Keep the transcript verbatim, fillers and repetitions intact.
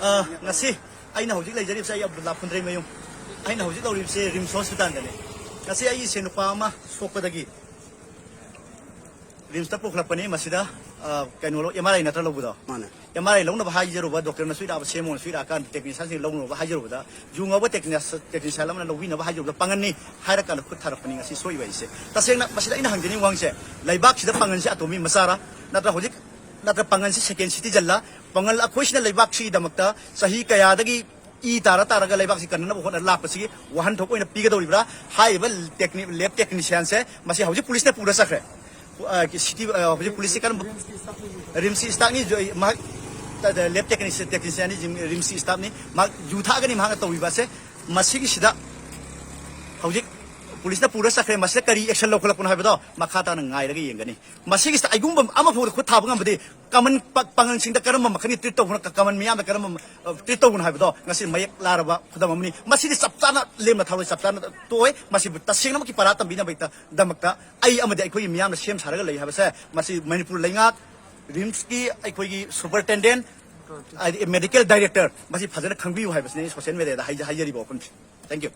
ꯑ, ꯉꯁꯤ ꯑꯩꯅ ꯍꯧꯖꯤꯛ ꯂꯩꯖꯔꯤꯕꯁꯦ ꯑꯩ ꯑꯕꯗꯨꯜꯂꯥ ꯐꯨꯟꯗ꯭ꯔꯩꯃꯌꯨꯝ꯫ ꯑꯩꯅ ꯍꯧꯖꯤꯛ ꯂꯩꯔꯤꯕꯁꯦ ꯔꯤꯝꯁ ꯍꯣꯁꯄꯤꯇꯥꯜꯗꯅꯤ꯫ ꯉꯁꯤ ꯑꯩꯒꯤ ꯏꯁꯦꯟ ꯅꯨꯄꯥ ꯑꯃ ꯁꯣꯛꯄꯗꯒꯤ ꯔꯤꯝꯁꯇ ꯄꯨꯈꯠꯂꯛꯄꯅꯤ꯫ ꯃꯁꯤꯗ, ꯑ, ꯀꯩꯅꯣ ꯂꯧ-, ꯑꯦꯝ ꯑꯥꯔ ꯑꯥꯏ ꯅꯠꯇ꯭ꯔ ꯂꯧꯕꯗꯣ? ꯃꯥꯅꯦ꯫ ꯑꯦꯝ ꯑꯥꯔ ꯑꯥꯏ ꯂꯧꯅꯕ ꯍꯥꯏꯖꯔꯨꯕ, ꯗꯣꯛꯇꯔꯅꯁꯨ ꯏꯔꯛꯑꯕ, ꯁꯦꯝꯃꯣꯅꯁꯨ ꯏꯔꯛꯑꯀꯥꯟꯗ, ꯇꯦꯛꯅꯤꯁꯤꯌꯥꯟꯁꯤꯡ ꯂꯧꯅꯕ ꯍꯥꯏꯖꯔꯨꯕꯗ, ꯌꯨ ꯉꯥꯎꯕ ꯇꯦꯛꯅꯤꯁ-, ꯇꯦꯛꯅꯤꯁꯤꯌꯥꯟ ꯑꯃꯅ ꯂꯧꯕꯤꯅꯕ ꯍꯥꯏꯖꯔꯨꯕꯗ, ꯄꯥꯡꯒꯟꯅꯤ ꯍꯥꯏꯔꯀꯥꯟꯗ ꯈꯨꯠ ꯊꯥꯔꯛꯄꯅꯤ ꯉꯁꯤ ꯁꯣꯛꯏꯕ ꯑꯩꯁꯦ꯫ ꯇꯁꯦꯡꯅ ꯃꯁꯤꯗ ꯑꯩꯅ ꯍꯪꯖꯅꯤꯡꯕ ꯋꯥꯍꯪꯁꯦ, ꯂꯩꯕꯥꯛꯁꯤꯗ ꯄꯥꯡꯒꯟꯁꯦ ꯑꯇꯣꯝꯕꯤ ꯃꯆꯥꯔꯥ? ꯅꯠꯇ꯭ꯔ ꯍꯧꯖꯤꯛ, ꯅꯠꯇ꯭ꯔ ꯄꯥꯡꯒꯟꯁꯤ ꯁꯦꯀꯦꯟ ꯁꯤꯇꯤꯖꯟꯂ? ꯄꯥꯡꯒꯜ ꯑꯩꯈꯣꯏꯁꯤꯅ ꯂꯩꯕꯥꯛꯁꯤꯒꯤꯗꯃꯛꯇ ꯆꯍꯤ ꯀꯌꯥꯗꯒꯤ ꯏ ꯇꯥꯔ ꯇꯥꯔꯒ ꯂꯩꯕꯥꯛꯁꯤ ꯀꯟꯅꯅꯕ ꯍꯣꯠꯅ ꯂꯥꯛꯄꯁꯤꯒꯤ ꯋꯥꯍꯟꯊꯣꯛ ꯑꯣꯏꯅ ꯄꯤꯒꯗꯧꯔꯤꯕ꯭ꯔꯥ? ꯍꯥꯏꯔꯤꯕ ꯇꯦꯛꯅꯤ-, ꯂꯦꯕ ꯇꯦꯛꯅꯤꯁꯤꯌꯥꯟꯁꯦ ꯃꯁꯤ ꯍꯧꯖꯤꯛ ꯄꯨꯂꯤꯁꯅ ꯄꯨꯔ ꯆꯠꯈ꯭ꯔꯦ꯫ ꯑ, ꯁꯤꯇꯤ, ꯑ, ꯍꯧꯖꯤꯛ ꯄꯨꯂꯤꯁꯁꯤ ꯀꯔꯝꯕ? ꯔꯤꯝꯁꯀꯤ ꯁ꯭ꯇꯥꯐꯅꯤ, ꯃꯍꯥꯛ, ꯑ, ꯂꯦꯕ ꯇꯦꯛꯅꯤꯁꯤ-, ꯇꯦꯛꯅꯤꯁꯤꯌꯥꯟꯅꯤ, ꯖꯤꯝ-, ꯔꯤꯝꯁꯀꯤ ꯁ꯭ꯇꯥꯐꯅꯤ꯫ ꯃꯍꯥꯛ ꯌꯨ ꯊꯛꯑꯒꯅꯤ ꯃꯍꯥꯛꯅ ꯇꯧꯔꯤꯕ ꯑꯁꯦ꯫ ꯃꯁꯤꯒꯤꯁꯤꯗ ꯍꯧꯖꯤꯛ ꯄꯨꯂꯤꯁꯅ ꯄꯨꯔ ꯆꯠꯈ꯭ꯔꯦ꯫ ꯃꯁꯤꯗ ꯀꯔꯤ ꯑꯦꯛꯁꯟ ꯂꯧꯈꯠꯂꯛꯄꯅꯣ ꯍꯥꯏꯕꯗꯣ ꯃꯈꯥ ꯇꯥꯅ ꯉꯥꯏꯔꯒ ꯌꯦꯡꯒꯅꯤ꯫ ꯃꯁꯤꯒꯤꯁꯤꯗ ꯑꯩꯒꯨꯝꯕ ꯑꯃ ꯐꯥꯎꯗ ꯈꯨꯠ ꯊꯥꯕ ꯉꯝꯕꯗꯤ ꯀꯃꯟ ꯄ-, ꯄꯥꯡꯒꯜꯁꯤꯡꯗ ꯀꯔꯝꯕ ꯃꯈꯜꯒꯤ ꯇ꯭ꯔꯤꯠ ꯇꯧꯕꯅꯣ, ꯀ-, ꯀꯃꯟ ꯃꯤꯌꯥꯝꯗ ꯀꯔꯝꯕ, ꯑ, ꯇ꯭ꯔꯤꯠ ꯇꯧꯕꯅꯣ ꯍꯥꯏꯕꯗꯣ ꯉꯁꯤ ꯃꯌꯦꯛ ꯂꯥꯔꯕ ꯈꯨꯗꯝ ꯑꯃꯅꯤ꯫ ꯃꯁꯤꯗꯤ ꯆꯞ ꯆꯥꯅ ꯂꯦꯝꯅ ꯊꯥꯔꯣꯏ, ꯆꯞ ꯆꯥꯅ ꯇꯣꯛꯑꯣꯏ꯫ ꯃꯁꯤꯕꯨ ꯇꯁꯦꯡꯅꯃꯛꯀꯤ ꯄꯔꯥ ꯇꯝꯕꯤꯅꯕꯒꯤꯗꯃꯛꯇ ꯑꯩ ꯑꯃꯗꯤ ꯑꯩꯈꯣꯏꯒꯤ ꯃꯤꯌꯥꯝꯅ ꯁꯦꯝ ꯁꯥꯔꯒ ꯂꯩ ꯍꯥꯏꯕꯁꯦ ꯃꯁꯤ ꯃꯅꯤꯄꯨꯔ ꯂꯩꯉꯥꯛ, ꯔꯤꯝꯁꯀꯤ ꯑꯩꯈꯣꯏꯒꯤ ꯁꯨꯄꯔꯇꯦꯟꯗꯦꯟ, ꯍꯥꯏꯗꯤ ꯃꯦꯗꯤꯀꯦꯜ ꯗꯥꯏꯔꯦꯛꯇꯔ, ꯃꯁꯤ ꯐꯖꯅ ꯈꯪꯕꯤꯌꯨ ꯍꯥꯏꯕꯁꯤꯅꯤ ꯑꯩ ꯁꯣꯁꯤꯌꯦꯜ ꯃꯦꯗꯤꯌꯥꯗ ꯍꯥꯏꯖ-, ꯍꯥꯏꯖꯔꯤꯕ ꯋꯥꯐꯝꯁꯦ꯫ Thank you꯫